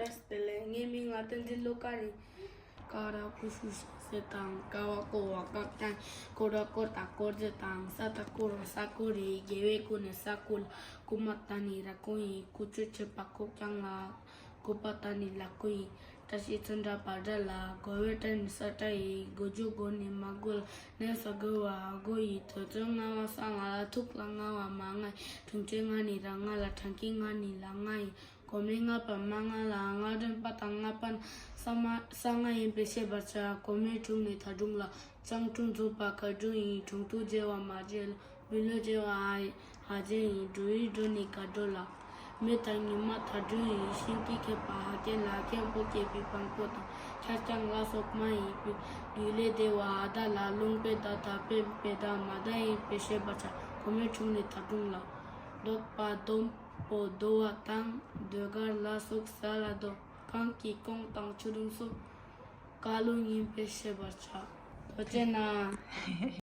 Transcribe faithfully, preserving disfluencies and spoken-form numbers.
བཀྲ་ཤིས་བདེ་ལེགས། ངའི་མིང་ང་བསྟན་འཛིན་བློ་དཀར་ཡིན། ཀ་ར་ཀུ་ཤུ་ཤ་ཟེར་དང་། ཀ་བ་ཀོ་བ་ཀ་ཀྱང་། ཀོ་ར་ཀོར་དང་ཀོར་ཟེར་དང་། ས་ད་ཀོ་ར་ས་ཀོ་རེད། རྒྱལ་བའི་སྐུ་ནི་ས་ཀོ་ལ། ཀོ་མ་ད་ནི་ར་ཀོ་ཡིན། ཀུ་ཅོ་ཆེ་པ་ཀོ་རྐྱང་ལ། ཀོ་པ་ད་ནི་ལ་ཀོ་ཡིན། བཀྲ་ཤིས་ཚོན་ཁྲ་བ་སྒྲ་ལ། གོ་བའི་སྒྲ་ནི་ས་སྒྲ་ཡིན། གོ་རྒྱུ་གོ་ནི་མ་གོ་ལ། གནས་ས་གོ་བ་གོ་ཡིན། དུས་ཚོད་ལྔ་བ་ས་ལྔ་ལ། ཐུག་ལ་ལྔ་བ་མ་ལྔ་ཡིན། དྲུང་ཆེ་ལྔ་ནི་ར་ལྔ་ལ། དྲང་ཁྱེད་ལྔ་ནི་ལ་ལྔ་ཡིན། གོ་མེ་ལྔ་པ་མ་ལྔ་ལ། ལྔ་སྒྲོན་པ་དང་ལྔ་པ་ན་ས་མ་ས་ལྔ་ཡིན་པས་ཤེས་པར་བྱ། གོ་མེ་དྲུང་ནས་ད་དྲུང་ལ། སྤྱང་གྲུང་རྫོགས་པ་ག་དྲུང་ཡིན། དྲུང་དུ་བརྗེ་བ་མ་བརྗེ་ལ། བི་ལོ་བརྗེ་བ་ཨ་ཡིན། ཧ་བརྗེ་ཡིན། འགྲོ་ཡི་འགྲོ་ནི་ག་འགྲོ་ལ། མེ་དང་ཉི་མ་ད་དྲུང་ཡིན། ཤིང་གི་ཁེབས་པ་ཧ་ཀན་ལ། ཁེམ་པོ་སྐྱེས་པའི་བང་པོ་དང་། ཁྱར་རྐྱང་ལ་སོགས་མ་ཡིན་པའི། ལུས་ལས་བདེ་བ་ཨ་ད་ལ། རླུང་པའི་ད་ད་པའི་པའི་ད་མ་ད་ཡིན་པས་ཤེས་པར་བྱ། གོ་མེ་དྲུང་ནས་ད་དྲུང་ལ། ལྡོག་པ་སྡོམ་པོ་རྡོ་བ་དང་། ཟློས་གར་ལ་སོགས་ས་ལ་རྡོ། གང་གི་གོང་དང་ཆུ་དུང་སོགས། བཀའ་ལུང་ཡིན་པས་ཤེས་པར་བྱ། ཐུགས་རྗེ་གནང་།